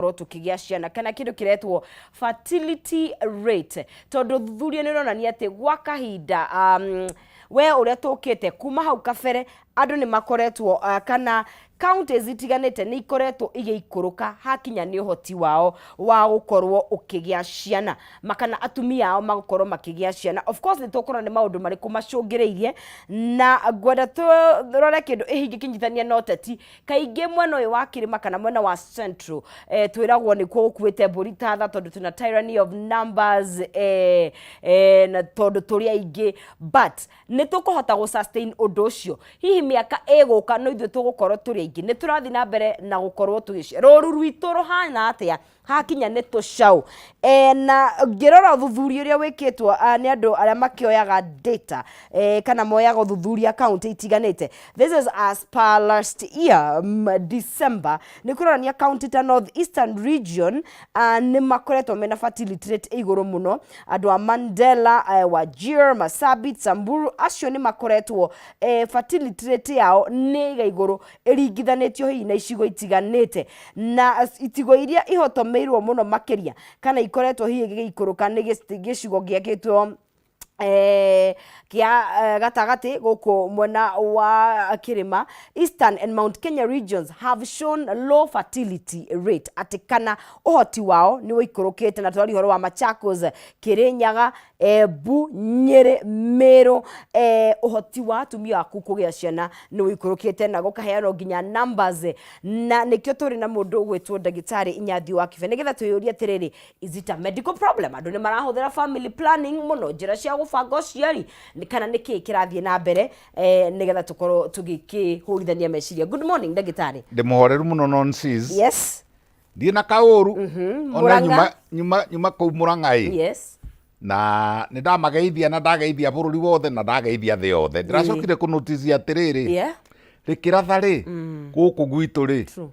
Gũkorwo tũkĩgĩa ciana kana kĩndũ kĩretwo fertility rate, tondũ thuthuria nĩ ũronania atĩ gwa kahinda we ũrĩa tũkĩte kuma hau kabere, andũ nĩ makoretwo kana counties itiganĩte nĩ ikoretwo igĩikũrũka hakinya nĩ ũhoti wao wa gũkorwo ũkĩgĩa ciana kana atumia ao magũkorwo makĩgĩa ciana. Of course nĩ tũkũrora nĩ maũndũ marĩkũ macũngĩrĩirie, na ngwenda tũrore kĩndũ ĩhingĩkĩnyitania na ũteti. Kaingĩ mwena ũyũ wa kĩrĩma kana mwena wa central, twĩragwo nĩkuo gũkuĩte mbũri ta tha, tondũ twĩna tyranny of numbers, na tondũ tũrĩ aingĩ, but nĩ tũkũhota gũ sustain ũndũ ũcio? Hihi mĩaka ĩgũka no ithuĩ tũgũkorwo tũrĩ aingĩ? Nĩ tũrathiĩ na mbere na gũkorwo tũgĩcia rũru rwitũ rũhana atĩa hakinya nĩ tũcaũ? Na ngĩrora ũthuthuria ũrĩa wĩkĩtwo nĩ andũ arĩa makĩoyaga data, kana moyaga ũthuthuria kaunti itiganĩte, this is as per last year December, nĩ kũronania kaunti ta North Eastern region nĩ makoretwo mena fertility rate igũrũ mũno. Andũ a Mandela, Wajir, Marsabit, Samburu, acio nĩ makoretwo fertility rate yao nĩ ĩga igũrũ ĩringithanĩtio hihi na icigo itiganĩte. Na itigo iria ihotomeirwo mũno makĩria kana ikoretwo hihi igĩikũrũka nĩ gĩcigo gĩakĩtwo kĩa gatagatĩ gũkũ mwena wa kĩrĩma. Eastern and Mount Kenya regions have shown low fertility rate, atĩ kana ũhoti wao nĩ ũikũrũkĩte. Na tũraria ũhoro wa Machakos, Kirinyaga, Embu, Nyĩrĩ, Meru, ũhoti wa atumia aku kũgĩa ciana nĩ ũikũrũkĩte, na gũkaheanwo nginya numbers. Na nĩkĩo tũrĩ na mũndũ ũgwĩtwo Ndagĩtarĩ Inyathi wa Kibe, nĩgetha twĩyũrie atĩrĩrĩ, is it a medical problem? Andũ nĩ marahũthĩra family planning mũno, njĩra cia gũbanga ũciari, kana nĩ kĩĩ kĩrathiĩ na mbere, nĩgetha tũkorwo tũgĩkĩhũrithania meciria. Good morning, ndagĩtarĩ. Ndĩ mũhoreru mũno, nonsis. Ndiĩ na kaũru ona. Mũrang'a. Nyuma kũu Mũrang'a ĩ. Na nĩ ndamageithia, na ndageithia bũrũri wothe, na ndageithia thĩ yothe. Ndĩracokire kũnotisia atĩrĩrĩ, rĩkĩratha rĩ gũkũ gwitũ rĩ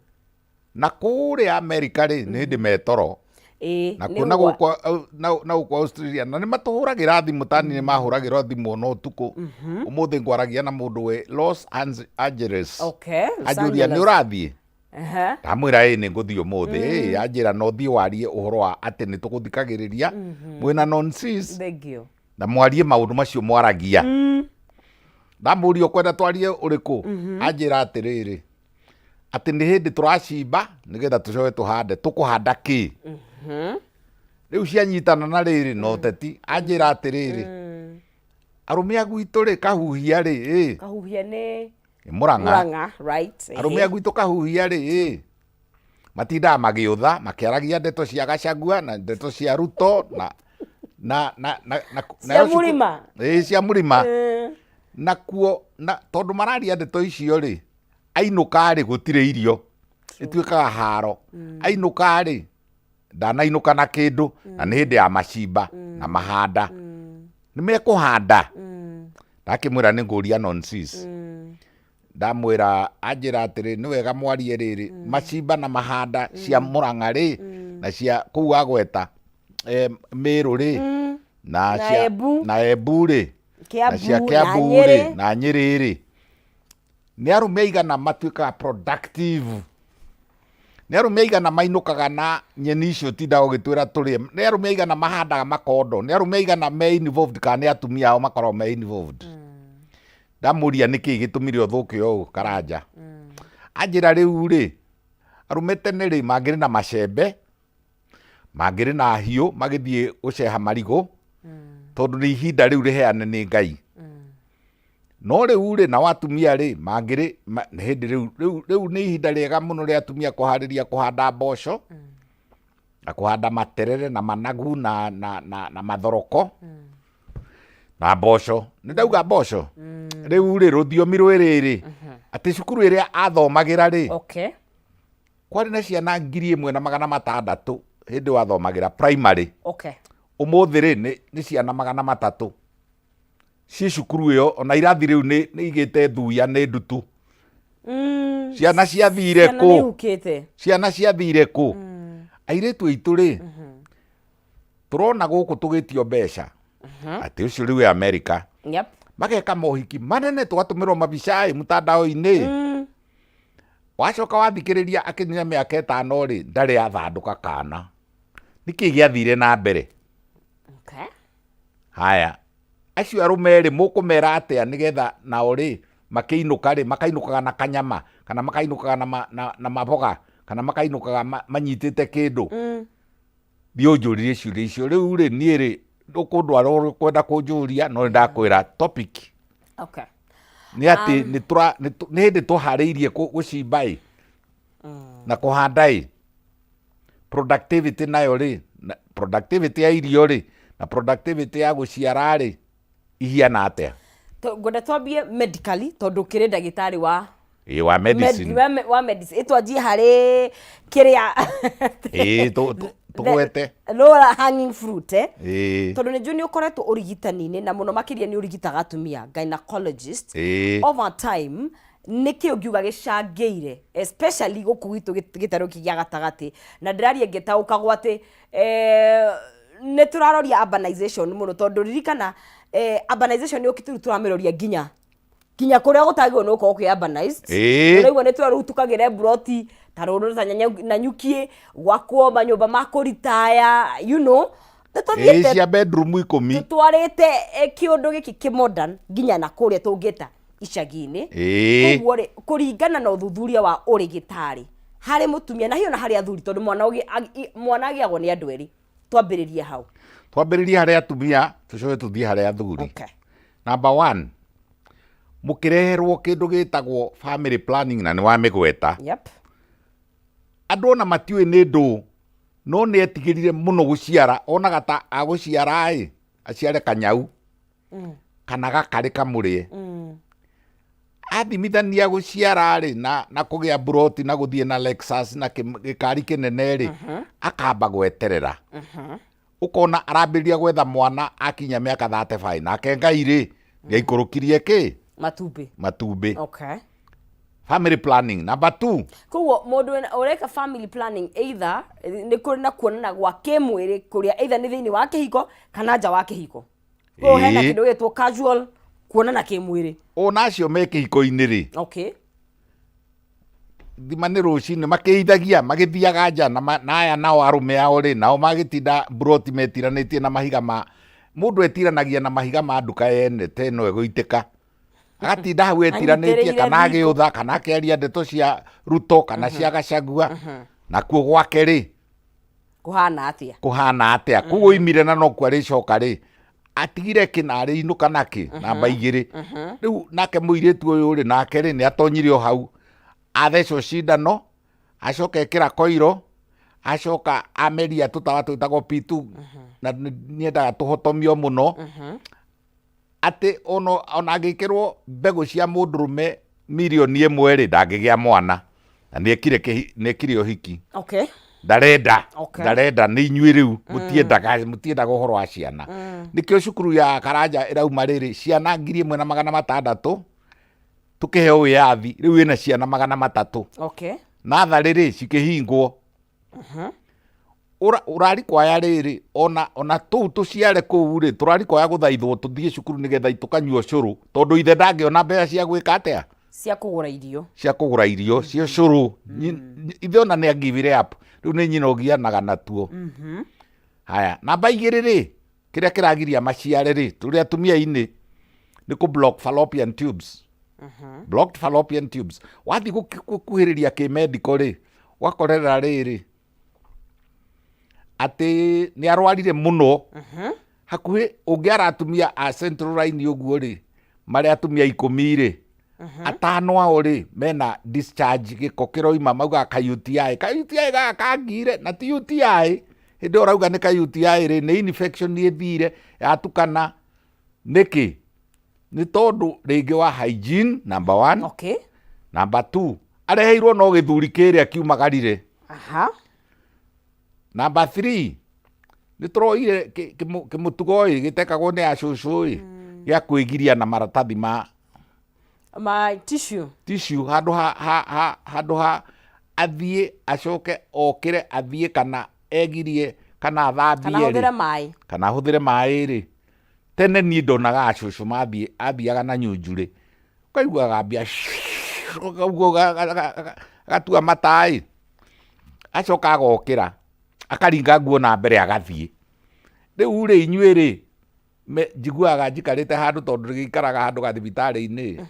na kũrĩa Amerika rĩ, nĩ hĩndĩ metoro na kuo na gũkũ na gũkũ Australia, na nĩ matũhũragĩra thimũ tani, nĩ mahũragĩra thimũ ona ũtukũ. Ũmũthĩ ngwaragia na mũndũ wĩ Los Angeles. Los Anjũria nĩ Angeles. Ũrathiĩ? Ndamwĩra ĩ, nĩ ngũthiĩ ũmũthĩ. Ĩ, anjĩra no thiĩ warie ũhoro wa atĩ nĩ tũgũthikagĩrĩria mwĩna nonsis Thank you. Na mwarie maũndũ macio mwaragia. Ndamũria ũkwenda twarie ũrĩkũ, anjĩra atĩrĩrĩ, atĩ nĩ hĩndĩ tũracimba nĩgetha tũcoke tũhande. Tũkũhanda kĩ rĩu cianyitana na rĩrĩ na ũteti? Anjĩra atĩrĩrĩ, arũme a gwitũ rĩ, kahuhia rĩ ĩ. Kahuhia nĩ Nĩ Mũrang'a. Mũrang'a, right. Arũme a gwitũ kahuhia rĩ ĩ, matindaga magĩũtha makĩaragia ndeto cia Gachagua na ndeto cia Ruto na Cia nayo mũrima. Ĩ, cia mũrima. Nakuo na tondũ mararia ndeto icio rĩ, ainũka rĩ, gũtirĩ irio, ĩtuĩkaga haro. Ainũka rĩ, ndanainũka na kĩndũ, na nĩ hĩndĩ ya macimba na mahanda, nĩ mekũhanda. Ndakĩmwĩra nĩ ngũria nonsis. Ndamwĩra anjĩra atĩrĩ, nĩ wega mwarie rĩrĩ macimba na mahanda cia Mũrang'a rĩ, na cia kũu agweta Mĩrũ rĩ, na Na cia Embu. Na Embu rĩ, na cia Kiambu, na Kiambu rĩ, Nyĩrĩ. Na Nyĩrĩ rĩ, nĩ arũme aigana matuĩkaga productive? Nĩ arũme aigana mainũkaga na nyeni icio tindaga ũgĩtwĩra tũrĩe? Nĩ arũme aigana mahandaga makondo? Nĩ arũme aigana me involved, kana nĩ atumia ao makoragwo me involved? Ndamũria nĩkĩ gĩtũmire ũthũke ũũ Karanja, anjĩra rĩu rĩ, arũme tene rĩ, mangĩrĩ na macembe, mangĩrĩ na hiũ, magĩthiĩ gũceha marigũ, tondũ nĩ ihinda rĩu rĩheane nĩ Ngai. No rĩu rĩ, nao atumia rĩ, mangĩrĩ nĩ hĩndĩ rĩu nĩ ihinda rĩega mũno rĩa atumia kũharĩria kũhanda mboco na kũhanda materere na managu na mathoroko na mboco. Nĩ ndauga mboco rĩu rĩ, rũthiomi rwĩrĩ rĩ, atĩ cukuru ĩrĩa athomagĩra rĩ, kwarĩ na ciana 1600 hĩndĩ wathomagĩra primary. Ũmũthĩ rĩ, nĩ ciana 300 ciĩ cukuru ĩyo, ona irathi rĩu nĩ igĩte thuya, nĩ ndutu. Ciana ciathire Ciana nĩ kũ? ihukĩte. Ciana ciathire kũ? Airĩtu aitũ rĩ, tũrona gũkũ tũgĩtio mbeca atĩ ũcio rĩu wĩ Amerika, mageka mohiki manene, tũgatũmĩrwo mabica ĩ mtandao-inĩ. Wacoka wathikĩrĩria akĩnyia mĩaka 5 rĩ, ndarĩ athandũka kana. Nĩkĩ gĩathire na mbere? Haya, acio arũme rĩ, mũkũmera atĩa nĩgetha nao rĩ, makĩinũka rĩ, makainũkaga na kanyama, kana makainũkaga na maboga, kana makainũkaga manyitĩte kĩndũ? Thiĩ ũnjũrie ciũria icio. Rĩu rĩ, niĩ rĩ, ũkũndwara ũrĩa ũkwenda kũnjũria, no nĩ ndakwĩra topic nĩ atĩ nĩ tũra- nĩ tũ- nĩ hĩndĩ tũharĩirie gũcimba ĩ na kũhanda ĩ productivity nayo rĩ productivity ya irio rĩ na productivity ya gũciara rĩ ihiana atĩa? Ngwenda twambie medically tondũ kĩrĩ ndagĩtarĩ wa Ĩ wa medicine. Wa medicine. Ĩtwanjie harĩ kĩrĩa Ĩ tũgwete lower hanging fruit, eh? Ĩ. Tondũ nĩ njũĩ nĩ ũkoretwo ũrigitani-inĩ na mũno makĩria nĩ ũrigitaga atumia, gynecologist. Ĩ. Over time nĩ kĩ ũngiuga gĩcangĩire, especially gũkũ gwitũ gĩtarũ gĩkĩ gĩa gatagatĩ, na ndĩraria ngĩtaũkagwo atĩ nĩ tũraroria urbanization mũno, tondũ ririkana, urbanization nĩ ũkĩte rĩu tũramĩroria nginya kũrĩa gũtagĩrĩirwo nĩ gũkorwo kwĩ urbanized. Ũraigua nĩ tũra rĩu tũkagĩre mburoti ta rũrũ ta Nanyuki, gwakwo manyũmba ma kũritaya, nĩ tũthiĩte Cia bedroom 10. Tũtwarĩte kĩũndũ gĩkĩ kĩ modern nginya na kũrĩa tũngĩta icagi-inĩ. Koguo rĩ, kũringana na ũthuthuria wa ũrĩgĩtarĩ harĩ mũtumia na hiyo na harĩ athuri, tondũ mwana agĩagwo nĩ andũ erĩ, twambĩrĩrie hau. Twambĩrĩrie harĩ atumia, tũcoke tũthiĩ harĩ athuri. Number one, mũkĩreherwo kĩndũ gĩtagwo family planning, na nĩ wamĩgweta, andũ ona matiũĩ nĩ ndũ, no nĩ etigĩrire mũno gũciara, onaga ta agũciara ĩ aciare kanyau kana gakarĩ kamũrĩe. Athimithania gũciara rĩ na kũgĩa mburoti na gũthiĩ na Lexus na gĩkari kĩnene rĩ, akamba gweterera. Ũkona arambĩrĩria gwetha mwana akinya mĩaka 35, nake Ngai rĩ nĩ aikũrũkirie kĩ? Matumbĩ. Matumbĩ. Family planning number 2. Koguo mũndũ ũreka family planning, either nĩ kũrĩ na kuonana gwa kĩmwĩrĩ kũrĩa either nĩ thĩinĩ wa kĩhiko kana nja wa kĩhiko. Koguo hena kĩndũ gĩtwo casual kuonana kĩmwĩrĩ. Ona acio me kĩhiko-inĩ rĩ, thima nĩ rũcinĩ makĩithagia magĩthiaga nja na aya nao arũme ao rĩ, nao magĩtinda mburoti metiranĩtie na mahiga ma mũndũ etiranagia na mahiga ma nduka yene ta ĩno ĩgũitĩka, agatinda hau etiranĩtie Anyitĩrĩire kana thingo. Agĩũtha kana akĩaria ndeto cia Ruto kana cia Gachagua, nakuo gwake rĩ Kũhana atĩa? Kũhana atĩa? Koguo oimire na nokuo arĩcoka rĩ, atigire kĩ na arĩinũka nakĩ? Namba 2, rĩu nake mũirĩtu ũyũ rĩ, nake rĩ, nĩ atonyire o hau, athecwo cindano, acoka ekĩra koiro, acoka ameria tũtawa twĩtagwo P2, na nĩendaga tũhotomio mũno, atĩ ona angĩkĩrwo mbegũ cia mũndũrũme mirioni 1 rĩ, ndangĩgĩa mwana, na nĩekire nĩekire ũhiki. Ndarenda. Ndarenda nĩ inyuĩ rĩu mũtiendaga ũhoro wa ciana. Nĩkĩo cukuru ya Karanja ĩrauma rĩrĩ ciana 1600, tũkĩheo wĩyathi rĩu ĩna ciana 300. Natharĩ rĩ cikĩhingwo. Ũrari kwaya rĩrĩ ona tũu tũciare kũu rĩ, tũrari kwaya gũthaithwo tũthiĩ cukuru nĩgetha tũkanyua ũcũrũ, tondũ ithe ndangĩona mbeca cia gwĩka atĩa? Cia kũgũra irio. Cia kũgũra irio cia ũcũrũ. Ithe ona nĩ angivire up rĩu nĩ nyina ũgianaga natuo. Haya, namba 2 rĩ, kĩrĩa kĩragiria maciare rĩ, tũrĩ atumia-inĩ, nĩ kũ block fallopian tubes. Blocked fallopian tubes, wathiĩ gũkuhĩrĩria kĩmedical rĩ, ũgakorerera rĩrĩ atĩ nĩ arwarire mũno, hakuhĩ ũngĩara atumia a central line ũguo rĩ, marĩ atumia 10 rĩ, 5 ao rĩ mena discharge, gĩko kĩroima, maugaga ka UTI, ka UTI gaka kangire, na ti UTI. Hĩndĩ ĩyo ũrauga nĩ ka UTI rĩ, nĩ infection ĩthire yatukana. Nĩkĩ? Nĩ tondũ rĩngĩ wa hygiene, number one. Number two, areheirwo no gĩthuri kĩrĩa kiumagarire. Number three, nĩ tũroire kĩmũtugo ĩ gĩtekagwo nĩ acũcũ ĩ gĩa kwĩgiria na maratathi ma Ma tissue. Tissue, handũ ha athiĩ acoke okĩre athiĩ kana egirie kana athambie kana rĩ, hũthĩre maĩ. Kana ahũthĩre maĩ rĩ. Tene niĩ ndonaga acũcũ mathiĩ, athiaga na nyunjurĩ, ũkaigua agambia ũguo. Agatua mata-ĩ, acoka agokĩra, akaringa nguo na mbere agathiĩ. Rĩu rĩ, inyuĩ rĩ, njiguaga njikarĩte handũ tondũ gĩikaraga handũ gathibitarĩ-inĩ,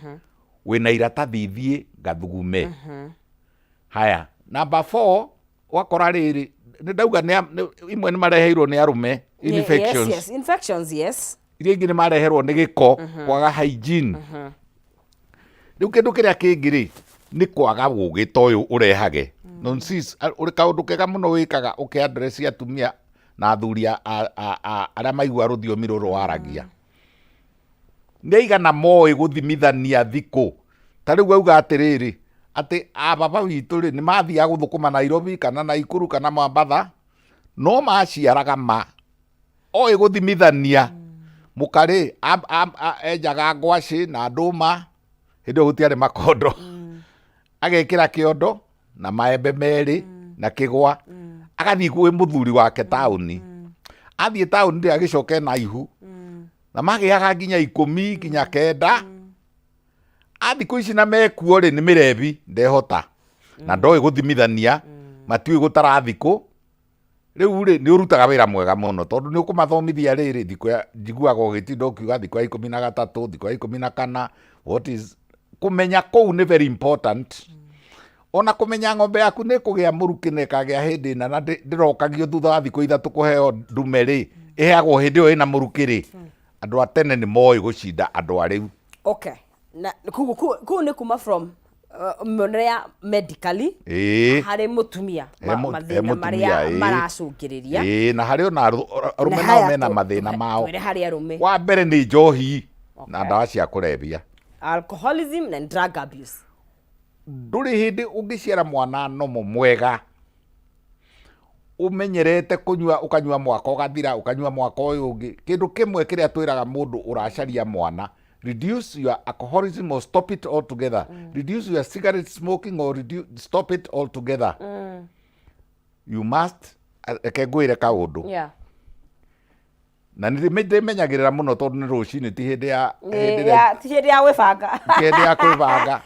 wĩna iratathi thiĩ ngathugume. Haya, number 4, ũgakora rĩrĩ, nĩ ndauga imwe nĩ mareheirwo nĩ arũme, infections. Yes, yes, infections, yes. Iria ingĩ nĩ mareherwo nĩ gĩko, kwaga hygiene. Rĩu kĩndũ kĩrĩa kĩngĩ rĩ, nĩ kwaga ũgĩ ta ũyũ ũrehage. Nonsense, ũrĩ kaũndũ kega mũno wĩkaga ũkĩ address atumia na athuri arĩa maigua rũthiomi rũrũ waragia. Nĩ aigana moĩ gũthimithania thikũ? Ta rĩu auga atĩrĩrĩ, atĩ a baba witũ rĩ, nĩ mathiaga gũthũkũma Nairobi kana Naikuru kana Mombatha, no maciaraga ma. Oĩ gũthimithania. Mũka rĩ, enjaga ngwacĩ na ndũma, hĩndĩ ĩyo gũtiarĩ makondo. Agekĩra kĩondo na maembe merĩ na kĩgwa, agathiĩ kwĩ mũthuri wake taũni. Athiĩ taũni rĩ, agĩcoka ena ihu. Na magĩaga nginya 10 nginya 9. A thikũ ici na mekuo rĩ, nĩ mĩrebi, ndehota. Na ndoĩ gũthimithania, matiũĩ gũtara thikũ. Rĩu rĩ, nĩ ũrutaga wĩra mwega mũno, tondũ nĩ ũkũmathomithia rĩrĩ, thikũ ya, njiguaga ũgĩtinda ũkiuga thikũ ya 13, thikũ ya 14, what is, kũmenya kũu nĩ very important. Ona kũmenya ng'ombe yaku nĩ ĩkũgĩa mũrukĩ na ĩkagĩa hĩndĩ ĩna na ndĩrokagio thutha wa thikũ 3 kũheo ndume rĩ, ĩheagwo hĩndĩ ĩyo ĩna mũrukĩ rĩ, andũ a tene nĩ moĩ gũcinda andũ a rĩu. Okay. Na kũu nĩ kuma from mĩonere ya medically harĩ mũtumia, mathĩna marĩa maracũngĩrĩria. Ĩĩ, na harĩ ona arũme Na nao haya mena mathĩna mao. Twĩre harĩ arũme. Wa mbere nĩ njohi na ndawa cia kũrebia. Alcoholism and drug abuse. Ndũrĩ hĩndĩ ũngĩciara mwana nomo mwega ũmenyerete kũnyua, ũkanyua mwaka ũgathira, ũkanyua mwaka ũyũ ũngĩ. Kĩndũ kĩmwe kĩrĩa twĩraga mũndũ ũracaria mwana, reduce your alcoholism or stop it altogether. Reduce your cigarette smoking or stop it altogether. You must, reke ngwĩre kaũndũ. Na nĩ ndĩmenyagĩrĩra mũno tondũ nĩ rũcinĩ, ti hĩndĩ ya hĩndĩ ĩrĩa Ti hĩndĩ ya gwĩbanga. Ti hĩndĩ ya kwĩbanga.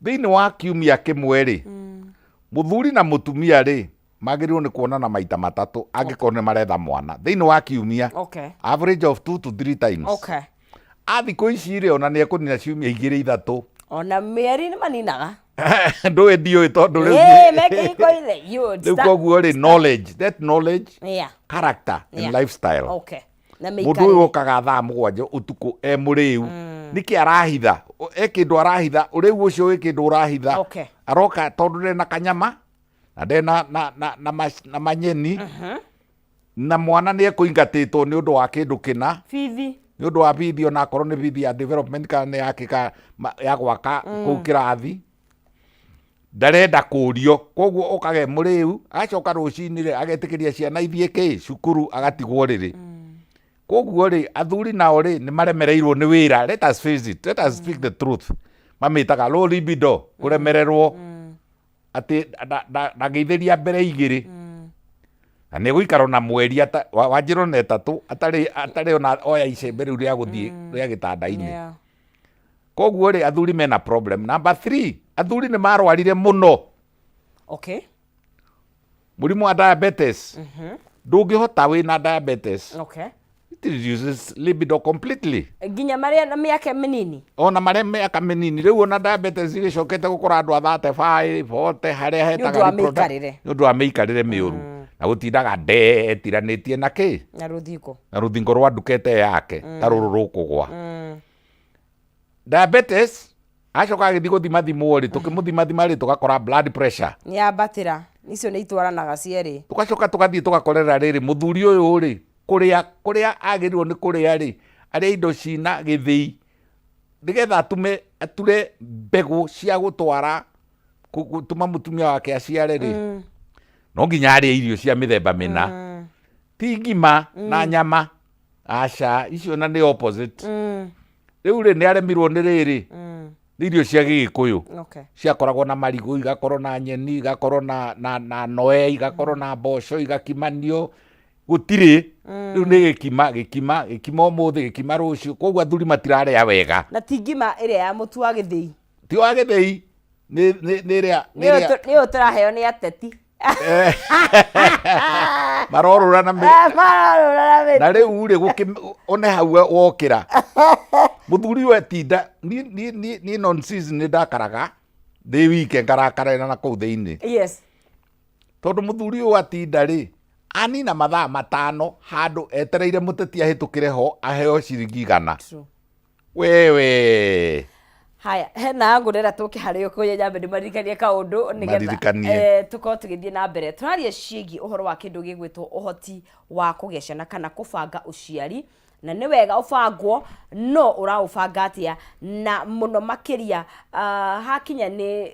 Thĩinĩ wa kiumia kĩmwe rĩ, mũthuri na mũtumia rĩ, magĩrĩirwo nĩ kuonana maita 3 angĩkorwo nĩ maretha mwana. Thĩinĩ wa kiumia. Average of 2 to 3 times. A thikũ ici rĩ, ona nĩ ekũnina ciumia 2 3. Ona mĩeri nĩ maninaga. Ndũĩ ndiũĩ tondũ rĩu Ĩĩ, me kĩhiko-inĩ, you Rĩu start koguo rĩ, knowledge, that knowledge, character and lifestyle. Na Mũndũ ũyũ mĩikarĩre. okaga thaa 7 ũtukũ e mũrĩu. Nĩkĩ arahitha? E kĩndũ arahitha, ũrĩu ũcio wĩ kĩndũ ũrahitha. Aroka tondũ ndarĩ na kanyama, na ndarĩ na manyeni. Na mwana nĩ ekũingatĩtwo nĩ ũndũ wa kĩndũ kĩna. Bithi. Nĩ ũndũ wa bithi, ona akorwo nĩ bithi ya development kana nĩ ya kĩka, ya gwaka kũu kĩrathi. Ndarenda kũrio, koguo okage mũrĩu, agacoka rũcinĩ rĩ, agetĩkĩria ciana ithiĩ kĩ, cukuru, agatigwo rĩrĩ. Koguo rĩ, athuri nao rĩ, nĩ maremereirwo nĩ wĩra. Let us face it, let us speak the truth. Mamĩtaga low libido, kũremererwo. Atĩ ndangĩithĩria mbere 2. Na nĩ gũikara ona mweri wanjĩra ona 3, atarĩ ona oya icembe rĩu rĩa gũthiĩ rĩa gĩtanda-inĩ. Koguo rĩ, athuri mena problem. Number 3, athuri nĩ marwarire mũno. Mũrimũ wa diabetes. Ndũngĩhota wĩna diabetes. It reduces libido completely. Nginya marĩa na mĩaka mĩnini. Ona marĩa mĩaka mĩnini. Rĩu ona diabetes ĩgĩcokete gũkora andũ a 35, 40, harĩa hetaga Nĩ ũndũ wa reproduct- mĩikarĩre. Nĩ ũndũ wa mĩikarĩre mĩũru. Na gũtindaga ndee etiranĩtie na kĩ? Na rũthingo. Na rũthingo rwa ndukete yake, ta rũrũ rũkũgwa. Diabetes, acoka agĩthiĩ gũthima thimwo rĩ, tũkĩmũthima thima rĩ, tũgakora blood pressure. Nĩ yambatĩra, icio nĩ itwaranaga cierĩ. Tũgacoka tũgathiĩ tũgakorera rĩrĩ, mũthuri ũyũ rĩ, kũrĩa agĩrĩirwo nĩ kũrĩa rĩ, arĩa indo cina gĩthĩi, nĩgetha ature mbegũ cia gũtwara, gũtũma mũtumia wake aciare rĩ, no nginya arĩe irio cia mĩthemba mĩna. Ti ngima na nyama, aca, icio na nĩ opposite. Rĩu rĩ, nĩ aremirwo nĩ rĩrĩ, nĩ irio cia Gĩgĩkũyũ. Ciakoragwo na marigũ, igakorwo na nyeni, igakorwo na noe, igakorwo na mboco, igakimanio. Gũtirĩ. Rĩu nĩ gĩkima, gĩkima, gĩkima ũmũthĩ, gĩkima rũciũ. Koguo athuri matirarĩa wega. Na ti ngima ĩrĩa ya mũtu wa gĩthĩi. Ti wa gĩthĩi. Nĩ ĩrĩa nĩ ĩrĩa Nĩyo tũraheo nĩ ateti. Marorũra na Marorũra na mĩtĩ. Na rĩu rĩ, one hau wokĩra mũthuri ũyũ etinda. Niĩ non season nĩ ndakaraga ndĩ wike, ngarakarĩra na kũu thĩinĩ. Tondũ mũthuri ũyũ atinda rĩ, anina mathaa 5 handũ etereire mũteti ahĩtũkĩre ho aheo ciringi 100. Wewe. Haya, hena ngũrera tũke harĩ ũkũyũ, nyambe ndĩmaririkanie kaũndũ nĩgetha Maririkanie. Tũkorwo tũgĩthiĩ na mbere. Tũraria ciĩgiĩ ũhoro wa kĩndũ gĩgwĩtwo ũhoti wa kũgĩa ciana kana kũbanga ũciari, na nĩ wega ũbangwo, no ũraũbanga atĩa? Na mũno makĩria hakinya nĩ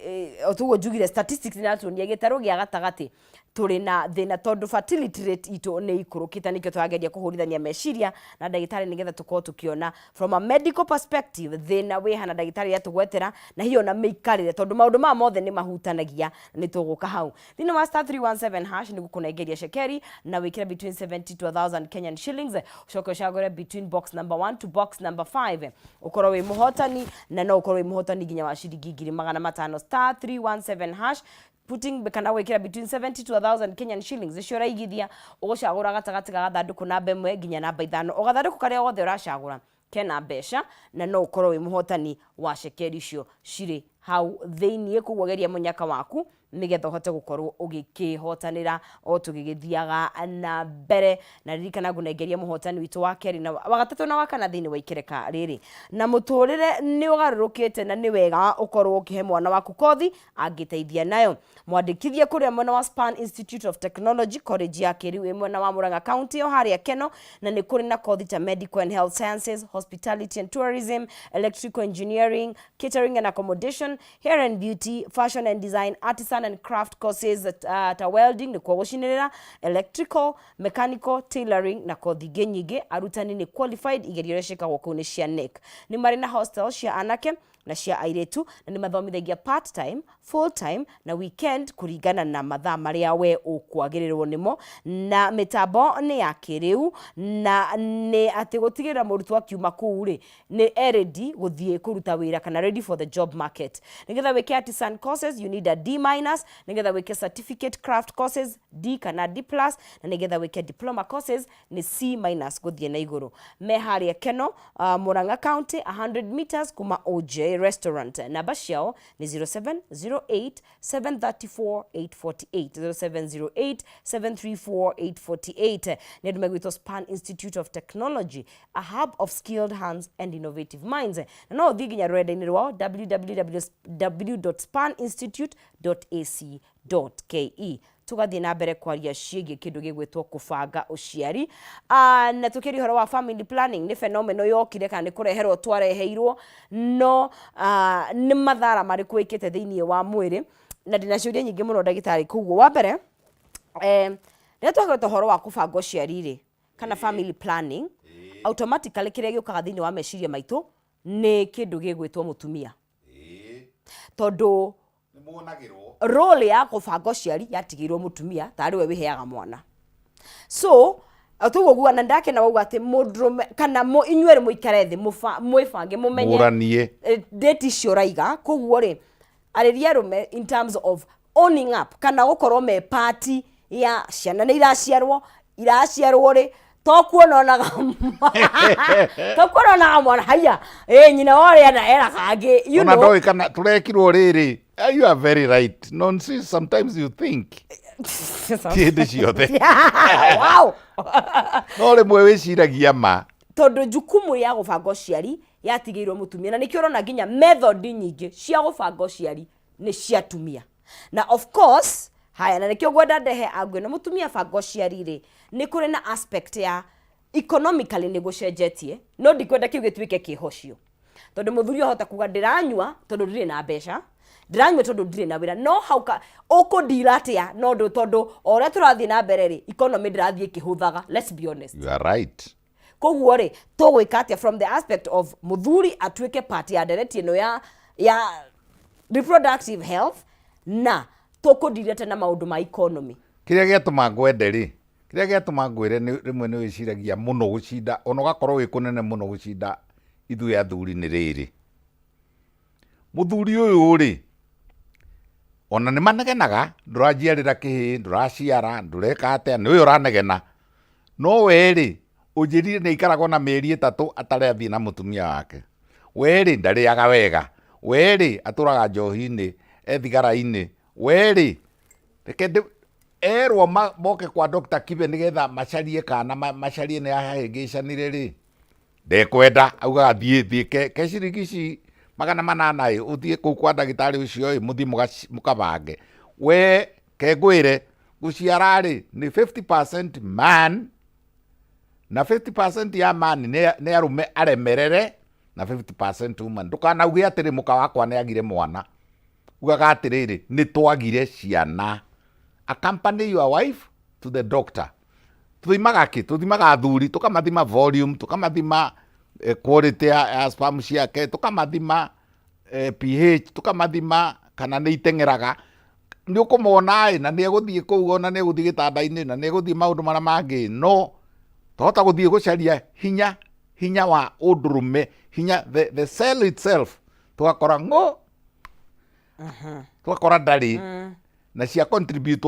o toguo njugire, statistics nĩiratuonia gĩtarũ gĩa gatagatĩ tũrĩ na thĩna tondũ fertility rate itũ nĩ ikũrũkĩte. Nĩkĩo tũrageria kũhũrithania meciria na ndagĩtarĩ nĩgetha tũkorwo tũkĩona from a medical perspective thĩna wĩ hana. Ndagĩtarĩ atũgwetera na hiyo na mĩikarĩre, tondũ maũndũ maya mothe nĩ mahutanagia. Nĩ tũgũka hau thĩinĩ wa *317# nĩ gũkũnengeria cekeri na wĩkĩre between 70 to 1000 Kenyan shillings, ũcoke ũcagũre between box number 1 to box number 5, ũkorwo wĩ mũhotani, na no ũkorwo wĩ mũhotani nginya wa ciringi 500,000. *317# putting kana gwĩkĩra between 70 to 1000 Kenyan shillings icio ũraigithia, ũgũcagũra gatagatĩ ga gathandũkũ namba 1 nginya namba 5. O gathandũkũ karĩa gothe ũracagũra kena mbeca, na no ũkorwo wĩ mũhotani wa cekeri icio cirĩ hau thĩiniĩ. Koguo geria mũnyaka waku nĩgetha ũhote gũkorwo ũgĩkĩhotanĩra o tũgĩgĩthiaga na mbere. Na ririkana ngũnengeria mũhotani witũ wa kerĩ na wa gatatũ na wa kana thĩinĩ wa ikereka rĩrĩ. Na mũtũrĩre nĩ ũgarũrũkĩte, na nĩ wega ũkorwo ũkĩhe mwana waku kothi angĩteithia nayo. Mwandĩkithie kũrĩa mwena wa Span Institute of Technology, college ya kĩrĩu ĩ mwena wa Murang'a County o harĩa Keno, na nĩ kũrĩ na kothi ta Medical and Health Sciences, Hospitality and Tourism, Electrical Engineering, Catering and Accommodation, Hair and Beauty, Fashion and Design, Artisan and Craft courses ta welding, nĩkuo gũcinĩrĩra, electrical, mechanical, tailoring na kothi ingĩ nyingĩ. Arutani nĩ qualified, igerio iria ciĩkagwo kũu nĩ cia KNEC. Nĩ marĩ na hostel cia anake na cia airĩtu, na nĩ mathomithagia part time, full time na weekend kũringana na mathaa marĩa we ũkwagĩrĩrwo nĩmo. Na mĩtambo nĩ ya kĩrĩu, na nĩ atĩ gũtigĩrĩra mũrutwo akiuma kũu rĩ, nĩ e ready gũthiĩ kũruta wĩra kana ready for the job market. Nĩgetha wĩke artisan courses you need a D minus, nĩgetha wĩke certificate craft courses D kana D plus, na nĩgetha wĩke diploma courses nĩ C minus gũthiĩ na igũrũ. Me harĩa Keno, Murang'a County, 100 meters kuma OJ Restaurant. Namba ciao nĩ 0708 734 848, 0708 734 848. Nĩ andũ megwĩtwo Span Institute of Technology, a hub of skilled hands and innovative minds. Na no ũthiĩ nginya rũrenda-inĩ rwao www.spaninstitute.ac.ke. Tũgathiĩ na mbere kwaria ciĩgiĩ kĩndũ gĩgwĩtwo kũbanga ũciari, na tũkĩaria ũhoro wa family planning. Nĩ phenomenon yokire kana nĩ kũreherwo twareheirwo? No nĩ mathara marĩkũ ĩkĩte thĩinĩ wa mwĩrĩ? Na ndĩna ciũria nyingĩ mũno, ndagĩtarĩ. Koguo wa mbere, rĩrĩa twagweta ũhoro wa kũbanga ũciari rĩ, kana family planning, automatically kĩrĩa gĩũkaga thĩinĩ wa meciria maitũ nĩ kĩndũ gĩgwĩtwo mũtumia, tondũ nĩmuonagĩrwo role ya kũbanga ũciari yatigĩirwo mũtumia tarĩ we wĩheaga mwana. So tuguo guo, na ndakena wauga atĩ mũndũrũme kana inyuerĩ mũikare thĩ, mwĩbange, mũmenye mũranie date icio ũraiga. Koguo rĩ, arĩria arũme in terms of owning up kana gũkorwo me part ya ciana nĩ iraciarwo, iraciarwo rĩ, to kuona onaga, to kuona onaga mwana haiya ĩ nyina wa ũrĩa na era kangĩ you ona know. Ndoĩ kana tũrekirwo rĩrĩ. You are very right, nonsense. Sometimes you think ti hĩndĩ ciothe. No rĩmwe wĩciragia ma. Tondũ jukumu ya gũbanga ũciari yatigĩirwo mũtumia, na nĩkĩo ũrona nginya method nyingĩ cia gũbanga ũciari nĩ cia atumia. Na of course haya, na nĩkĩo ngwenda ndehe angu ĩno mũtumia banga ũciari rĩ, nĩ kũrĩ na aspect ya economically nĩ gũcenjetie, no ndikwenda kĩu gĩtuĩke kĩhocio, tondũ mũthuri ahota kuga ndĩranyua tondũ ndirĩ na mbeca, ndĩranyua tondũ ndirĩ na wĩra. No hau ka ũkũndira atĩa? No ndũ tondũ o ũrĩa tũrathiĩ na mbere rĩ, economy ndĩrathiĩ ĩkĩhũthaga, let's be honest. You are right. Koguo rĩ, tũgwĩka atĩa from the aspect of mũthuri atuĩke part ya ndereti ĩno ya reproductive health, na tũkũndirĩte na maũndũ ma economy? Kĩrĩa gĩatũma ngwende rĩ, kĩrĩa gĩatũma ngwĩre nĩ rĩmwe nĩ wĩciragia mũno gũcinda, ona ũgakorwo wĩ kũnene mũno gũcinda ithuĩ athuri, nĩ rĩrĩ, mũthuri ũyũ rĩ, Ona nĩ manegenaga, ndũranjiarĩra kĩhĩĩ, ndũraciara, ndũreka atĩa, nĩ ũyũ ũranegena. No we-rĩ, ũnjĩrire nĩ aikaraga ona mĩeri ĩtatũ atarĩ athiĩ na mũtumia wake. We-rĩ, ndarĩaga wega. We-rĩ, atũraga njohi-inĩ, e thigara-inĩ. We-rĩ, reke ndĩ, erwo moke kwa Dr. Kibe nĩgetha macarie kana macarie nĩ ahĩngĩcanire rĩ, ndekwenda, augaga thiĩ thiĩ ke, ke ciringi ici 800 ĩ, ũthiĩ kũu kwa ndagĩtarĩ ũcio ĩ, mũthiĩ mũkabange. We ke ngwĩre, gũciara rĩ, nĩ 50% man, na 50% ya man nĩ arũme aremerere, na 50% woman. Ndũkanauge atĩrĩ mũka wakwa nĩ agire mwana. Ugaga atĩrĩrĩ, nĩ twagire ciana. Accompany your wife to the doctor. Tũthimaga kĩ? Tũthimaga athuri, tũkamathima volume, tũkamathima quality ya sperm ciake, tũkamathima pH, tũkamathima kana nĩ iteng'eraga. Nĩ ũkũmona ĩ, na nĩ egũthiĩ kũu ona nĩ egũthiĩ gĩtanda-inĩ, na nĩ egũthiĩ maũndũ marĩa mangĩ, no twahota gũthiĩ gũcaria hinya, hinya wa ũndũrũme, hinya, the cell itself, tũgakora ng'ũ, tũgakora ndarĩ, na cia contribute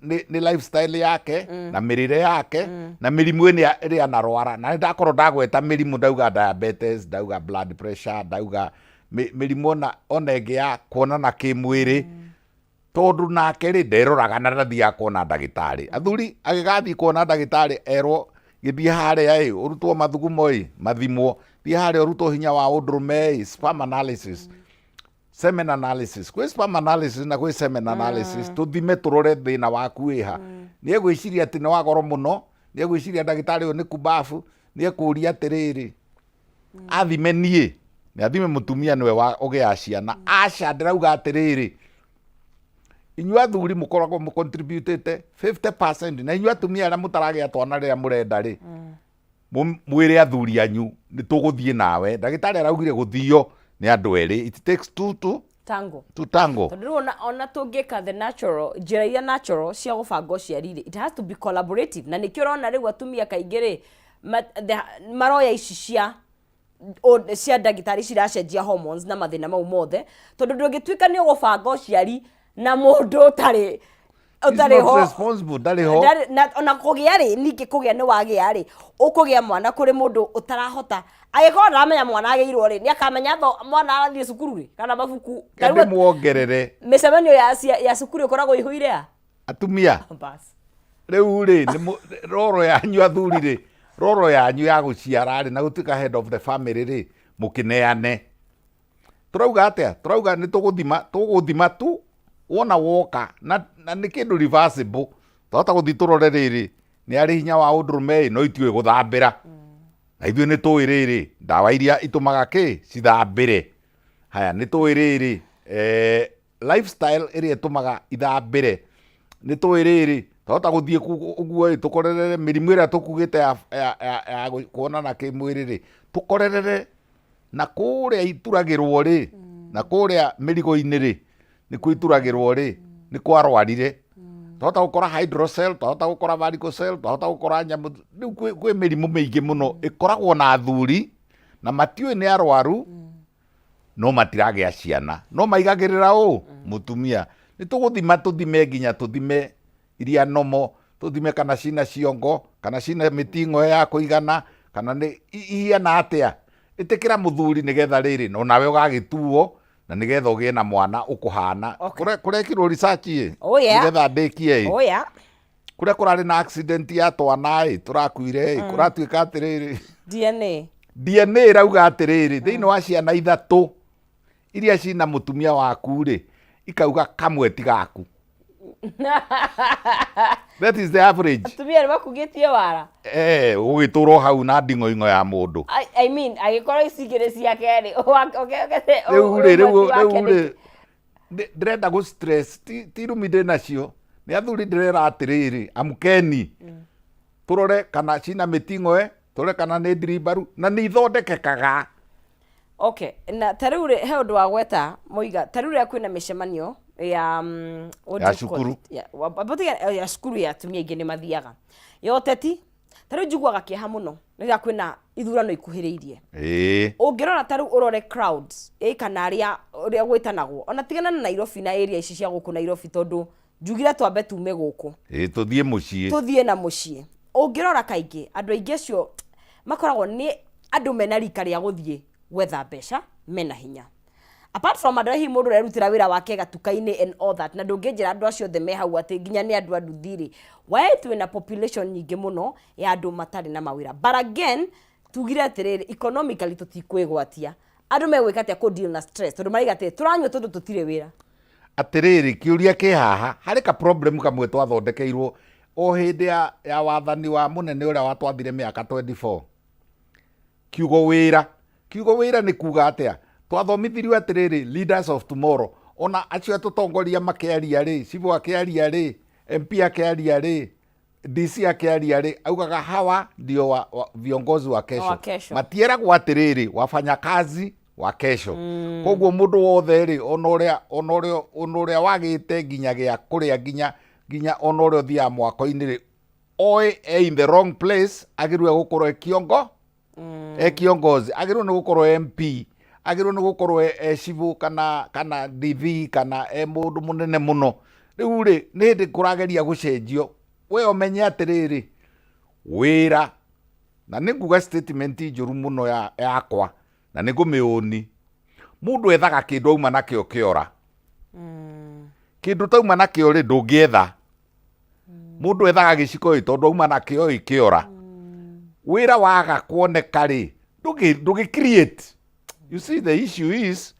nĩ lifestyle yake, na mĩrĩre yake, na mĩrimũ ĩrĩa anarwara. Na nĩ ndakorwo ndagweta mĩrimũ, ndauga diabetes, ndauga blood pressure, ndauga mĩrimũ ona ĩngĩ ya kuonana kĩmwĩrĩ, tondũ nake rĩ nderoraga na ndathiaga kuona ndagĩtarĩ. Athuri agĩgathiĩ kuona ndagĩtarĩ erwo gĩthiĩ harĩa ĩ, ũrutwo mathugumo ĩ, mathimwo, thiĩ harĩa ũrutwo hinya wa ũndũrũme ĩ, sperm analysis, semen analysis, kwĩ sperm analysis na kwĩ semen analysis, tũthime tũrore thĩna waku wĩha. Nĩ egwĩciria atĩ nĩ wa goro mũno, nĩ egwĩciria ndagĩtarĩ ũyũ nĩ kumbabu, nĩ ekũria atĩrĩrĩ, athime niĩ, nĩ athime mũtumia nĩwe wa ũgĩaga ciana. Aca, ndĩrauga atĩrĩrĩ, inyuĩ athuri mũkoragwo mũcontributĩte 50%, na inyuĩ atumia arĩa mũtaragĩa twana rĩrĩa mũrenda rĩ, mwĩre athuri anyu nĩ tũgũthiĩ nawe. Ndagĩtarĩ araugire gũthio nĩ andũ erĩ, it takes two to tango. To tango. Tondũ rĩu ona tũngĩka the natural njĩra iria natural cia gũbanga ũciari rĩ, it has to be collaborative, na nĩkĩo ũrona rĩu atumia kaingĩ rĩ maroya ici cia ndagĩtarĩ ciracenjia hormones na mathĩna mau mothe, tondũ ndũngĩtuĩka nĩ ũgũbanga ũciari na mũndũ ũtarĩ He's ũtarĩ not ho. responsible, ndarĩ ho. Ona kũgĩa rĩ, ningĩ kũgĩa nĩ wagĩa rĩ, ũkũgĩa mwana kũrĩ mũndũ ũtarahota, angĩkorwo ndaramenya mwana agĩirwo rĩ, nĩ akamenya mwana arathiĩ cukuru rĩ, kana mabuku. Reke ndĩmuongerere. Mĩcemanio ya cukuru ĩkoragwo ĩihũire a Atumia. Bas. Rĩu rĩ, nĩ roro yanyu athuri rĩ, roro yanyu ya gũciara rĩ, na gũtuĩka head of the family rĩ, mũkĩneane. Tũrauga atĩa? Tũrauga nĩ tũgũthima, tũgũthima tu wona woka, na nĩ kĩndũ reversible. Twahota gũthiĩ tũrore rĩrĩ, nĩ arĩ hinya wa ũndũrũme ĩ, no itiũĩ gũthambĩra. Na ithuĩ nĩ tũĩ rĩrĩ, ndawa iria itũmaga kĩ, cithambĩre. Haya, nĩ tũĩ rĩrĩ, lifestyle ĩrĩa ĩtũmaga ithambĩre. Nĩ tũĩ rĩrĩ, twahota gũthiĩ ũguo ĩ, tũkorerere mĩrimũ ĩrĩa tũkugĩte ya kuonana kĩmwĩrĩ rĩ, tũkorerere na kũrĩa ituragĩrwo rĩ, na kũrĩa mĩrigo-inĩ rĩ, nĩkuo ituragĩrwo rĩ, nĩ kwarwarire. Twahota gũkora hydrocele, twahota gũkora varicocele, twahota gũkora nyamũ, rĩu kwĩ mĩrimũ mĩingĩ mũno ĩkoragwo na athuri na matiũĩ nĩ arwaru, no matiragĩa ciana, no maigagĩrĩra ũ mũtumia. Nĩ tũgũthima, tũthime nginya tũthime iria nomo, tũthime kana cina ciongo, kana cina mĩting'oe ya kũigana, kana nĩ ihiana atĩa. Ĩtĩkĩra mũthuri nĩgetha rĩrĩ, no nawe ũgagĩtuo, na nĩgetha ũgĩe na mwana ũkũhana. Kũrekirwo research ĩ, nĩgetha ndĩkie ĩ. Kũrĩa kũrarĩ na accident ya twana ĩ, tũrakuire ĩ, kũratuĩka atĩrĩrĩ. DNA. DNA ĩrauga atĩrĩrĩ, thĩinĩ wa ciana ithatũ iria cina mũtumia waku rĩ, ikauga kamwe ti gaku. That is the average. Atumia nĩ makugĩtie wara. Ũgĩtũra hau na nding'oing'o ya mũndũ. I mean, angĩkorwo ici igĩrĩ ciake rĩ, Rĩu rĩ, ũmwe ti wake rĩu nĩkĩ? rĩ, ndĩrenda gũ stress, ti rumi ndĩ nacio. Nĩ athuri ndĩrera atĩrĩrĩ, amkeni. Tũrore kana cina mĩting'oe, tũrore kana nĩ ndirimbaru, na nĩ ithondekekaga. Okay, na ta rĩu rĩ, he ũndũ wa gweta Mũiga, ta rĩu rĩrĩa kwĩna mĩcemanio ya, what do Ya you call cukuru. it? Ya, wa- wa- ya cukuru ya atumia aingĩ nĩ mathiaga ya ũteti. Ta rĩu njiguaga kĩeha mũno. Rĩrĩa kwĩna ithurano ikuhĩrĩirie, ũngĩrora ta rĩu ũrore crowds ĩ kana arĩa ũrĩa gwĩtanagwo, ona tigana na Nairobi na area ici cia gũkũ Nairobi, tondũ njugire twambe tume gũkũ. Ĩĩ, tũthiĩ mũciĩ. Tũthiĩ na mũciĩ. Ũngĩrora kaingĩ andũ aingĩ acio makoragwo nĩ andũ mena rika rĩa gũthiĩ gwetha mbeca, mena hinya, apart from andũ arĩa hihi mũndũ ũrerutĩra wĩra wake gatuka-inĩ and all that. Na ndũngĩnjĩra andũ acio othe me hau atĩ nginya nĩ andũ a nduthi rĩ. Why twĩna population nyingĩ mũno ya andũ matarĩ na mawĩra? But again, tugire atĩrĩrĩ, economically tũtikwĩgwatia. Andũ megwĩka atĩa kũ deal na stress? Tondũ maraiga atĩrĩ, tũranyua tondũ tũtirĩ wĩra. Atĩrĩrĩ, kĩũria kĩ haha, harĩ ka problem kamwe twathondekeirwo o hĩndĩ ya wathani wa mũnene ũrĩa watwathire mĩaka 24. Kiugo wĩra. Kiugo wĩra nĩ kuga atĩa? Twathomithirio atĩrĩrĩ, leaders of tomorrow. Ona acio atũtongoria makĩaria rĩ, cibũ akĩaria rĩ, MP akĩaria rĩ, DC akĩaria rĩ, augaga hawa ndio viongozi wa kesho. Wa kesho. Matieragwo atĩrĩrĩ, wafanyakazi wa kesho. Koguo mũndũ wothe rĩ, ona ũrĩa wagĩte nginya gĩa kũrĩa, nginya ona ũrĩa ũthiaga mwako-inĩ rĩ, oĩ e in the wrong place, agĩrĩirwo gũkorwo e kiongo, e kiongozi, agĩrĩirwo nĩ gũkorwo MP, agĩrĩirwo nĩ gũkorwo e cibũ kana DV kana e mũndũ mũnene mũno. Rĩu rĩ, nĩ hĩndĩ kũrageria gũcenjio. We ũmenye atĩrĩrĩ, wĩra, na nĩ nguga statement njũru mũno yakwa, na nĩ ngũmĩũni. Mũndũ ethaga kĩndũ auma nakĩo kĩora. Kĩndũ tauma nakĩo rĩ, ndũngĩetha. Mũndũ ethaga gĩciko ĩ, tondũ auma nakĩo ĩ kĩora. Wĩra waga kuoneka rĩ, ndũngĩ create. You see, the issue is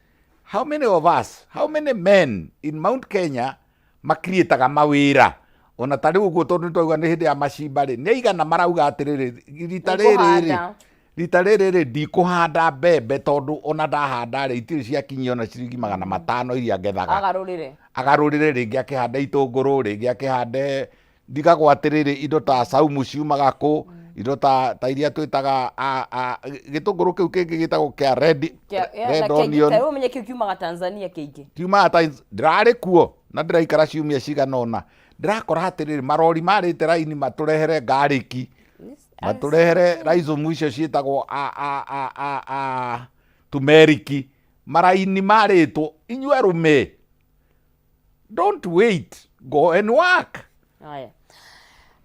how many of us, how many men in Mount Kenya makiriĩtaga mawĩra? Ona ta rĩu ũguo, tondũ nĩtwauga nĩ hĩndĩ ya macimba rĩ, nĩ aigana marauga atĩrĩrĩ, rita rĩrĩ rĩ, Nĩngũhanda. Rita rĩrĩ rĩ, ndikũhanda mbembe, tondũ ona ndahanda rĩ, itirĩ ciakinyia ona ciringi 500 iria ngethaga. Agarũrĩre. Agarũrĩre, rĩngĩ akĩhande itũngũrũ, rĩngĩ akĩhande, ndigagwo atĩrĩrĩ, indo ta saumu ciumaga kũ, indo ta iria twĩtaga gĩtũngũrũ kĩu kĩngĩ gĩtagwo kĩa red, red na kĩngĩ- onion. Ta rĩu ũmenye kĩu kiumaga Tanzania kĩingĩ. Kiumaga ta ndĩrarĩ kuo na ndĩraikara ciumia cigana ũna, ndĩrakora atĩrĩrĩ, marori marĩte raini matũrehere ngarĩki, matũrehere rhizomu icio ciĩtagwo a tumeriki, maraini marĩtwo. Inyuĩ arũme, don't wait, go and work. Haya.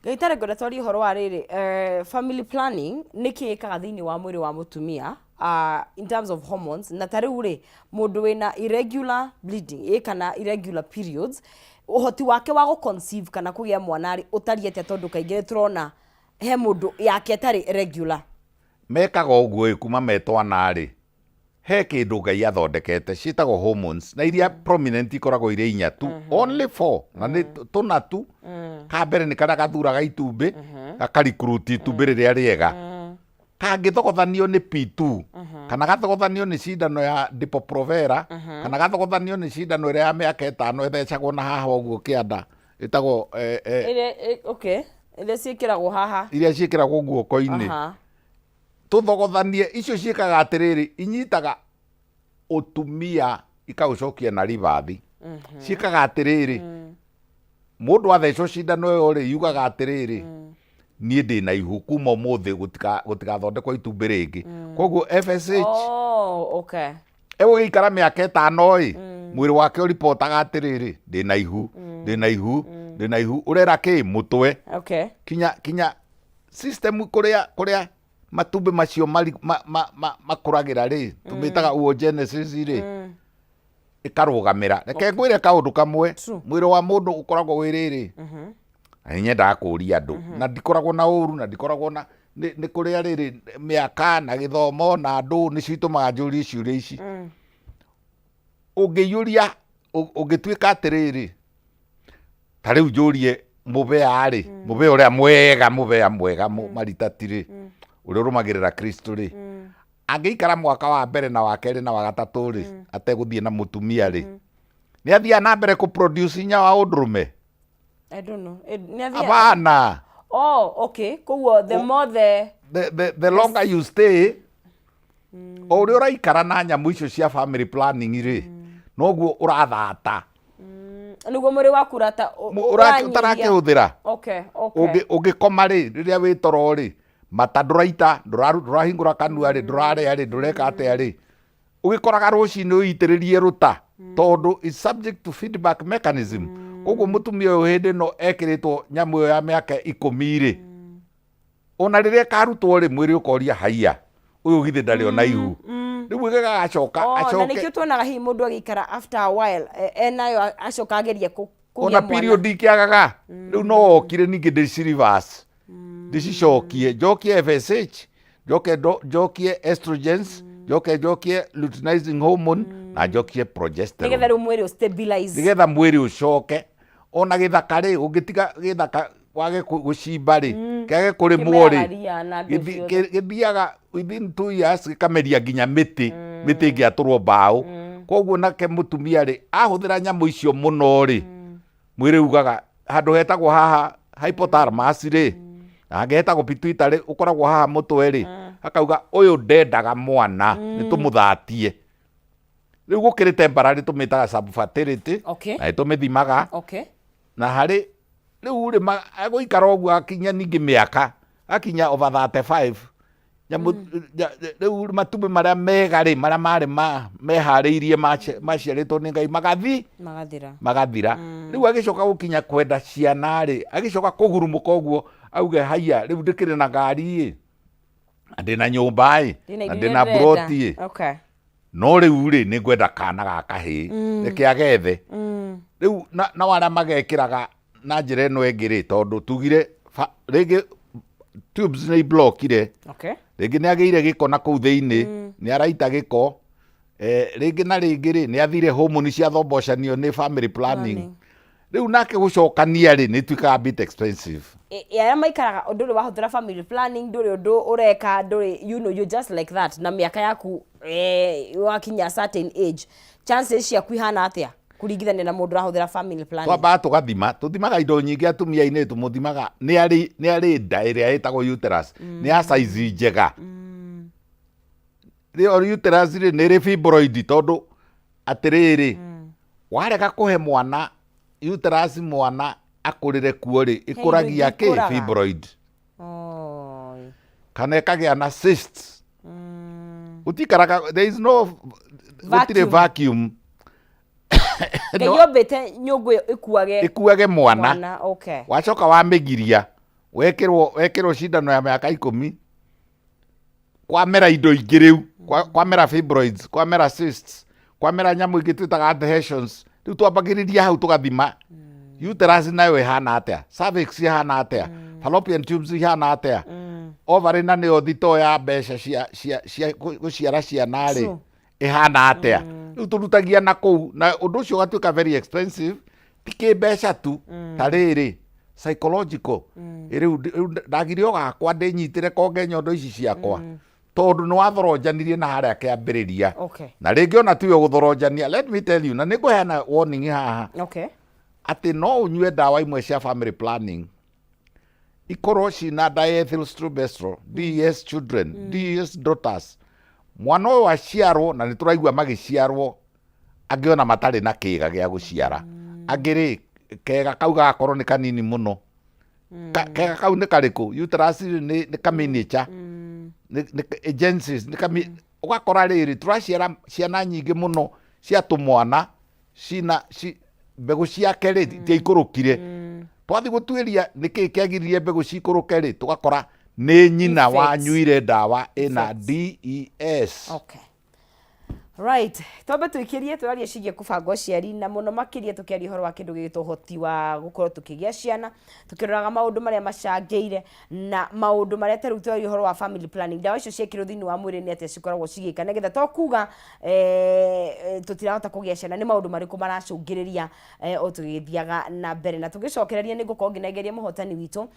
Ndagĩtarĩ, ngwenda twarie ũhoro wa rĩrĩ, family planning nĩ kĩ ĩkaga thĩinĩ wa mwĩrĩ wa mũtumia in terms of hormones? Na ta rĩu rĩ, mũndũ wĩna irregular bleeding kana irregular periods, ũhoti wake wa gũ conceive kana kũgĩa mwana rĩ, ũtariĩ atĩa? Tondũ kaingĩ nĩ tũrona he mũndũ yake ĩtarĩ regular. Mekaga ũguo ĩ, kuma me twana rĩ, he kĩndũ Ngai athondekete ciĩtagwo hormones, na iria prominent ikoragwo irĩ inya tu, only four, na nĩ tũna tu. Ka mbere nĩ karĩa gathuraga itumbĩ, gakarikruti itumbĩ rĩrĩa rĩega. Kangĩthogothanio nĩ P2, kana gathogothanio nĩ cindano ya Depo-Provera, kana gathogothanio nĩ cindano ĩrĩa ya mĩaka 5 ĩthecagwo na haha ũguo kĩanda, ĩtagwo Ĩrĩa okay, ĩrĩa ciĩkĩragwo haha. Iria ciĩkĩragwo guoko-inĩ. Tũthogothanie icio, ciĩkaga atĩrĩrĩ, inyitaga ũtumia ikaũcokia na ribathi. Ciĩkaga atĩrĩrĩ, mũndũ athecwo cindano ĩyo rĩ, yugaga atĩrĩrĩ, niĩ ndĩna ihu, kuma ũmũthĩ gũtigathondekwo itumbĩ rĩngĩ. Koguo FSH Oh, okay. Egũgĩikara mĩaka 5 ĩ, mwĩrĩ wake ũripotaga atĩrĩrĩ, ndĩna ihu, ndĩna ihu, ndĩna ihu. Ũrera kĩ mũtwe kinya system kũrĩa matumbĩ macio makũragĩra rĩ, tũmĩtaga oogenesis rĩ, ĩkarũgamĩra. Reke ngwĩre kaũndũ kamwe. Mwĩrĩ wa mũndũ ũkoragwo wĩ rĩrĩ, na nĩ nyendaga kũria andũ, na ndikoragwo na ũru, na ndikoragwo na nĩ kũrĩa rĩrĩ, mĩaka na gĩthomo na andũ nĩcio itũmaga njũrie ciũria ici. Ũngĩiyũria, ũngĩtuĩka atĩrĩrĩ, ta rĩu njũrie mũbea rĩ, mũbea ũrĩa mwega, mũbea mwega maritati rĩ, ũrĩa ũrũmagĩrĩra Kristo rĩ, angĩikara mwaka wa mbere na wa kerĩ na wa gatatũ rĩ, ategũthiĩ na mũtumia rĩ, nĩ athiaga na mbere kũ produce hinya wa ũndũrũme? I don't know. Nĩ athiaga- Abana. Oh, okay. Koguo the more the The longer you stay, o ũrĩa ũraikara na nyamũ icio cia family planning rĩ, noguo ũrathata. Nĩguo mwĩrĩ waku ũtarakĩhũthĩra. Ũngĩkoma rĩ, rĩrĩa wĩ toro rĩ, Mata ndũraita, ndũrahingũra kanua rĩ, ndũrarĩa rĩ, ndũreka atĩa rĩ, ũgĩkoraga rũcinĩ ũitĩrĩrie rũta, tondũ is subject to feedback mechanism. Koguo mũtumia ũyũ hĩndĩ ĩno ekĩrĩtwo nyamũ ĩyo ya mĩaka 10 rĩ, ona rĩrĩa ĩkarutwo rĩ, mwĩrĩ ũkoria haiya, ũyũ githĩ ndarĩ ona ihu? Rĩu gĩgagacoka. Oh, na acoke nĩkĩo tuonaga hihi mũndũ agĩikara after a while, enayo acoka agerie kũgĩa ona mwana. Period ikĩagaga rĩu no okire ningĩ ndĩcirivers, ndĩcicokie, njokie FSH, njoke njokie estrogens, njoke njokie luteinizing hormone na njokie progesterone. Nĩgetha rĩu mwĩrĩ ũstabilize. Nĩgetha mwĩrĩ ũcoke ona gĩthaka rĩ, ũngĩtiga gĩthaka wage gũcimba rĩ, kĩage kũrĩmwo rĩ, Kĩmeraga ria na ndũ ciothe. Gĩthiaga within 2 years gĩkameria nginya mĩtĩ, mĩtĩ ĩngĩatũrwo mbaũ. Koguo nake mũtumia rĩ, ahũthĩra nyamũ icio mũno rĩ, mwĩrĩ ugaga handũ hetagwo haha hypothalamus rĩ, na hangĩ hetagwo pituitary, ũkoragwo haha mũtwe rĩ, akauga ũyũ ndendaga mwana, nĩ tũmũthatie. Rĩu gũkĩrĩ temporary tũmĩtaga subfertility, na nĩ tũmĩthimaga. Na harĩ rĩu rĩ, agũikara ũguo akinya ningĩ mĩaka akinya over 35, nyamũ rĩu matumbĩ marĩa mega rĩ, marĩa marĩ meharĩirie maciarĩtwo nĩ Ngai magathi Magathira. Magathira. Rĩu agĩcoka gũkinya kwenda ciana rĩ, agĩcoka kũgurumũka ũguo auge haiya, rĩu ndĩkĩrĩ na ngari ĩ, na ndĩna nyũmba ĩ, Ndĩna na indo ndĩna iria ndĩrenda. mburoti ĩ, no rĩu rĩ, nĩ ngwenda kana ga kahĩĩ, reke agethe rĩu. Na arĩa magekĩraga na njĩra ĩno ĩngĩ rĩ, tondũ tugire rĩngĩ tubes nĩ iblokire, rĩngĩ nĩ agĩire gĩko na kũu thĩinĩ, nĩ araita gĩko, rĩngĩ na rĩngĩ rĩ, nĩ athire homoni cia thombocanio nĩ family planning. Planning. Rĩu nake gũcokania rĩ, nĩ ituĩkaga bit expensive. Arĩa maikaraga ndũrĩ wahũthĩra family planning, ndũrĩ ũndũ ũreka, ndũrĩ, you just like that, na mĩaka yaku, wakinya certain age, chances ciaku ihana atĩa kũringithania na mũndũ ũrahũthĩra family planning? Twambaga tũgathima, tũthimaga indo nyingĩ atumia-inĩ. Tũmũthimaga nĩ arĩ nda ĩrĩa ĩtagwo uterus nĩ ya size njega. Rĩo uterus rĩ, nĩ ĩrĩ fibroid, tondũ atĩrĩrĩ, warega kũhe mwana uterus, mwana akũrĩre kuo rĩ, ĩkũragia kĩ? Ikũraga. Fibroid. Oi. Kana ĩkagĩa na cysts. Gũtikaraga, there is no, gũtirĩ Vacuum. Vacuum. Ngai ombĩte nyũngũ ĩyo ĩkuage ĩkuage mwana. Mwana, okay. Wacoka wamĩgiria, wekĩrwo cindano ya mĩaka 10, kwamera indo ingĩ rĩu, kwamera fibroids, kwamera cysts, kwamera nyamũ ingĩ twĩtaga adhesions. Rĩu twambagĩrĩria hau tũgathima uterus nayo ĩhana atĩa, cervix ĩhana atĩa, fallopian tubes ihana atĩa, ovary na nĩyo thitoo ya mbeca cia gũciara ciana rĩ, ĩhana atĩa. Rĩu tũrutagia na kũu, na ũndũ ũcio ũgatuĩka very expensive, ti kĩmbeca tu, ta rĩrĩ psychological. Rĩu ndagirio gakwa ndĩnyitĩre konge nyondo ici ciakwa, tondũ nĩ wathoronjanirie na harĩa kĩambĩrĩria. Na rĩngĩ ona tiwe gũthoronjania, let me tell you, na nĩ ngũheana warning haha, atĩ no ũnyue ndawa imwe cia family planning ikorwo cina diethylstilbestrol, DES children, DES daughters. Mwana ũyũ aciarwo, na nĩ tũraigua magĩciarwo angĩ ona matarĩ na kĩga gĩa gũciara, angĩ rĩ, kega kau gagakorwo nĩ kanini mũno. Kega kau nĩ karĩkũ? Uterus rĩ, nĩ ka miniature, nĩ agencies, nĩ kami. Ũgakora rĩrĩ, tũraciara ciana nyingĩ mũno cia tũmwana cina mbegũ ciake rĩ, itiaikũrũkire. Twathiĩ gũtuĩria nĩkĩ kĩagiririe mbegũ cikũrũke rĩ, tũgakora nĩ nyina Effects. Wanyuire ndawa ĩna DES. Okay. Right. Twambe tũikĩrie tũraria ciĩgiĩ kũbanga ũciari, na mũno makĩria tũkĩaria ũhoro wa kĩndũ gĩgĩtwo ũhoti wa gũkorwo tũkĩgĩa ciana, tũkĩroraga maũndũ marĩa macangĩire na maũndũ marĩa ta rĩu tũraria ũhoro wa family planning, ndawa icio ciekĩrwo thĩinĩ wa mwĩrĩ nĩ atĩa cikoragwo cigĩka, nĩgetha to kuga tũtirahota kũgĩa ciana, nĩ maũndũ marĩkũ maracũngĩrĩria, o tũgĩthiaga na mbere na tũgĩcokereria. Nĩ ngũkorwo ngĩnengeria mũhotani witũ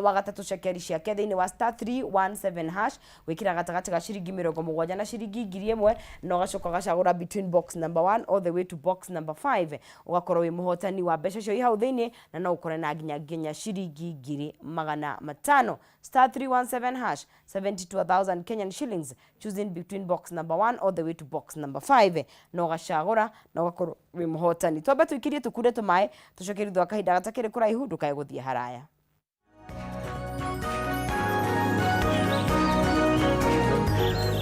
wa gatatũ cekeri ciake thĩinĩ wa *317#, gwĩkĩra gatagatĩ ga ciringi 70 na ciringi 1000, na ũgacoka ũgacagũra between box number 1 all the way to box number 5, ũgakorwo wĩ mũhotani wa mbeca icio i hau thĩinĩ, na no ũkore na nginya ciringi 500,000. *317#, 72,000 Kenyan shillings, choosing between box number 1 all the way to box number 5, na ũgacagũra na ũgakorwo wĩ mũhotani. Twambe tũikĩrie tũkunde tũmaĩ, tũcoke thutha wa kahinda gatakĩrĩ kũraihu. Ndũkae gũthiĩ haraya.